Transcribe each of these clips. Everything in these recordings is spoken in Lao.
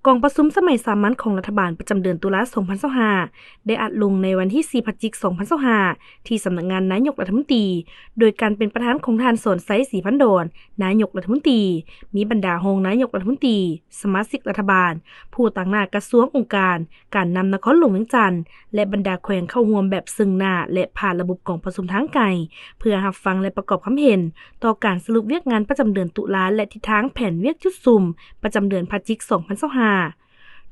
ກອງປະຊຸມສະໄໝສາມັນຂອງລັດຖະບານປະຈຳເດືອນຕຸລາ ສອງພັນຊາວຫ້າ ໄດ້ອັດລົງໃນວັນທີ ສີ່ ພະຈິກ ສອງພັນຊາວຫ້າ ທີ່ສຳນັກງານນາຍົກລັດຖະມົນຕີ ໂດຍການເປັນປະທານຂອງທ່ານ ສອນໄຊ ສີພັນດອນ ນາຍົກລັດຖະມົນຕີ, ມີບັນດາຮອງນາຍົກລັດຖະມົນຕີ, ສະມາຊິກລັດຖະບານ, ຜູ້ຕາງໜ້າກະຊວງ, ອົງການ, ການນຳນະຄອນຫຼວງວຽງຈັນ ແລະ ບັນດາແຂວງເຂົ້າຮ່ວມແບບເຊິ່ງໜ້າ ແລະ ຜ່ານລະບົບກອງປະຊຸມທາງໄກ ເພື່ອຮັບຟັງ ແລະ ປະກອບຄຳເຫັນຕໍ່ການສະຫຼຸບວຽກງານປະຈຳເດືອນຕຸລາ ແລະ ທິດທາງແຜນວຽກຈຸດສຸມປະຈຳເດືອນພະຈິກ ສອງພັນຊາວຫ້າ.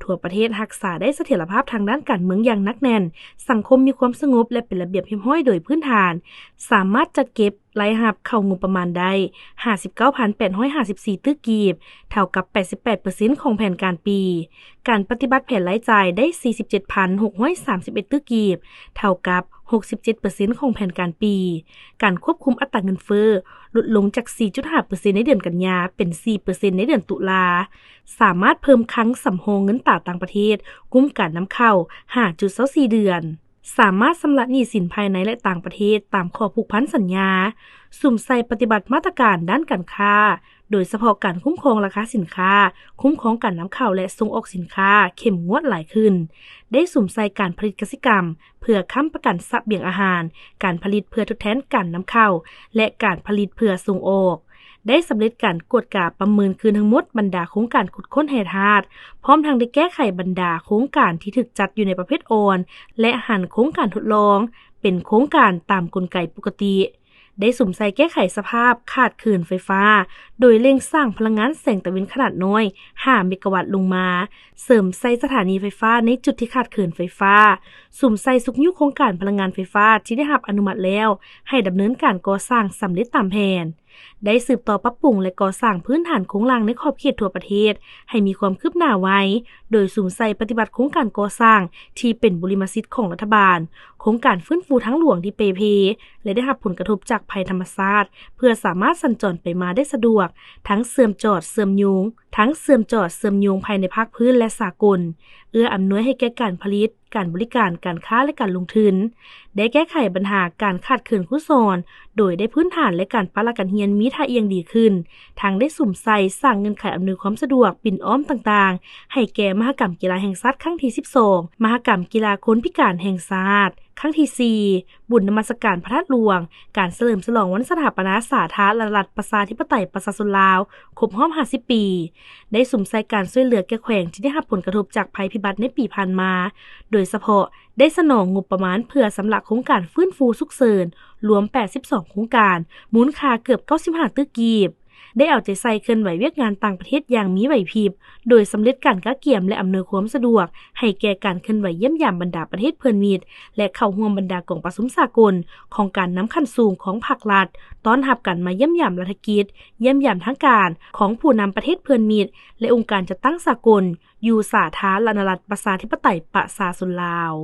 ທົ່ວປະເທດຮັກສາໄດ້ສະຖຽນລະພາບທາງດ້ານການເມືອງຢ່າງໜັກແໜ້ນ, ສັງຄົມມີຄວາມສະຫງົບ ແລະ ເປັນລະບຽບຮຽບຮ້ອຍໂດຍພື້ນຖານ, ສາມາດຈັດເກັບລາຍຮັບເຂົ້າງົບປະມານໄດ້ ຫ້າສິບເກົ້າພັນແປດຮ້ອຍຫ້າສິບສີ່ຕື້ກີບ, ເທົ່າກັບ ແປດສິບແປດເປີເຊັນຂອງແຜນການປີ. ການປະຕິບັດແຜນລາຍຈ່າຍໄດ້ ສີ່ສິບເຈັດພັນຫົກຮ້ອຍສາມສິບເອັດຕື້ກີບ, ເທົ່າກັບ ຫົກສິບເຈັດເປີເຊັນຂອງແຜນການປີ. ການຄວບຄຸມອັດຕາເງິນເຟີ້ ລົດລົງຈາກ ສີ່ຈຸດຫ້າເປີເຊັນໃນເດືອນກັນຍາ ເປັນ ສີ່ເປີເຊັນໃນເດືອນຕຸລາ. ສາມາດເພີ່ມຄັງສຳຮອງເງິນຕາຕ່າງປະເທດ ກຸ້ມການນຳເຂົ້າ ຫ້າຈຸດຊາວສີ່ເດືອນ. ສາມາດຊຳລະໜີ້ສິນພາຍໃນ ແລະ ຕ່າງປະເທດຕາມຂໍ້ຜູກພັນສັນຍາ. ສຸມໃສ່ປະຕິບັດມາດຕະການດ້ານການຄ້າ, ໂດຍສະເພາະການຄຸ້ມຄອງລາຄາສິນຄ້າ, ຄຸ້ມຄອງການນຳເຂົ້າ ແລະ ສົ່ງອອກສິນຄ້າເຂັ້ມງວດຫຼາຍຂຶ້ນ. ໄດ້ສຸມໃສ່ການຜະລິດກະສິກຳ ເພື່ອຄ້ຳປະກັນສະບຽງອາຫານ, ການຜະລິດເພື່ອທົດແທນການນຳເຂົ້າ ແລະ ການຜະລິດເພື່ອສົ່ງອອກ. ໄດ້ສຳເລັດການກວດກາປະເມີນຄືນທັງໝົດບັນດາໂຄງການຂຸດຄົ້ນແຮ່ທາດ, ພ້ອມທັງໄດ້ແກ້ໄຂບັນດາໂຄງການທີ່ຖືກຈັດຢູ່ໃນປະເພດອ່ອນ ແລະ ຫັນໂຄງການທົດລອງເປັນໂຄງການຕາມກົນໄກປົກກະຕິ. ໄດ້ສຸມໃສ່ແກ້ໄຂສະພາບຂາດເຂີນໄຟຟ້າ, ໂດຍເລັ່ງສ້າງພະລັງງານແສງຕາເວັນຂະໜາດນ້ອຍ ຫ້າເມກາວັດລົງມາ, ເສີມໃສ່ສະຖານີໄຟຟ້າໃນຈຸດທີ່ຂາດເຂີນໄຟຟ້າ, ສຸມໃສ່ຊຸກຍູ້ໂຄງການພະລັງງານໄຟຟ້າທີ່ໄດ້ຮັບອະນຸມັດແລ້ວ ໃຫ້ດຳເນີນການກໍ່ສ້າງສຳເລັດຕາມແຜນ. ໄດ້ສືບຕໍ່ປັບປຸງ ແລະ ກໍ່ສ້າງພື້ນຖານໂຄງລ່າງໃນຂອບເຂດທົ່ວປະເທດໃຫ້ມີຄວາມຄືບໜ້າໄວ, ໂດຍສຸມໃສ່ປະຕິບັດໂຄງການກໍ່ສ້າງທີ່ເປັນບຸລິມະສິດຂອງລັດຖະບານ, ໂຄງການຟື້ນຟູທາງຫຼວງທີ່ເປ່ເພ ແລະ ໄດ້ຮັບຜົນກະທົບຈາກໄພທຳມະຊາດ ເພື່ອສາມາດສັນຈອນໄປມາໄດ້ສະດວກ, ທັງເຊື່ອມຈອດເຊື່ອມໂຍງ, ທັງເຊື່ອມຈອດເຊື່ອມໂຍງພາຍໃນພາກພື້ນ ແລະ ສາກົນ, ເອື້ອອຳນວຍໃຫ້ແກ່ການຜະລິດ, ການບໍລິການ, ການຄ້າ ແລະ ການລົງທຶນ. ໄດ້ແກ້ໄຂບັນຫາການຂາດເຂີນຄູສອນ ໂດຍໄດ້ພື້ນຖານ ແລະ ການປະລະການຮຽນມີທ່າອ່ຽງດີຂຶ້ນ, ທັງໄດ້ສຸມໃສ່ສ້າງເງື່ອນໄຂອຳນວຍຄວາມສະດວກປິ່ນອ້ອມຕ່າງໆ ໃຫ້ແກ່ມະຫະກຳກິລາແຫ່ງຊາດຄັ້ງທີ ສິບສອງ, ມະຫະກຳກິລາຄົນພິການແຫ່ງຊາດຄັ້ງທີ ສີ່, ບຸນນະມັດສະການພະທາດຫຼວງ, ການສະເຫຼີມສະຫຼອງວັນສະຖາປະນາສາທາລະນະລັດ ປະຊາທິປະໄຕ ປະຊາຊົນລາວ ຄົບຮອບ ຫ້າສິບ ປີ. ໄດ້ສຸມໃສ່ການຊ່ວຍເຫຼືອແກ່ແຂວງທີ່ໄດ້ຮັບຜົນກະທົບຈາກໄພພິບັດໃນປີຜ່ານມາ, ໂດຍສະເພາະໄດ້ສະໜອງງົບປະມານເພື່ອຊຳລະໂຄງການຟື້ນຟູສຸກເສີນລວມ ແປດສິບສອງ ໂຄງການ, ມູນຄ່າເກືອບ ເກົ້າສິບຫ້າ ຕື້ກີບ. ໄດ້ເອົາໃຈໃສ່ເຄື່ອນໄຫວວຽກງານຕ່າງປະເທດຢ່າງມີໄຫວພິບ, ໂດຍສຳເລັດການກະກຽມ ແລະ ອຳນວຍຄວາມສະດວກໃຫ້ແກ່ການເຄື່ອນໄຫວຢ້ຽມຢາມບັນດາປະເທດເພື່ອນມິດ ແລະ ເຂົ້າຮ່ວມບັນດາກອງປະຊຸມສາກົນຂອງການນຳຂັ້ນສູງຂອງພັກລັດ, ຕ້ອນຮັບການມາຢ້ຽມຢາມລັດຖະກິດ, ຢ້ຽມຢາມທາງການຂອງຜູ້ນຳປະເທດເພື່ອນມິດ ແລະ ອົງການຈັດຕັ້ງສາກົນ ຢູ່ສາທາລະນະລັດ ປະຊາທິປະໄຕ ປະຊາຊົນລາວ.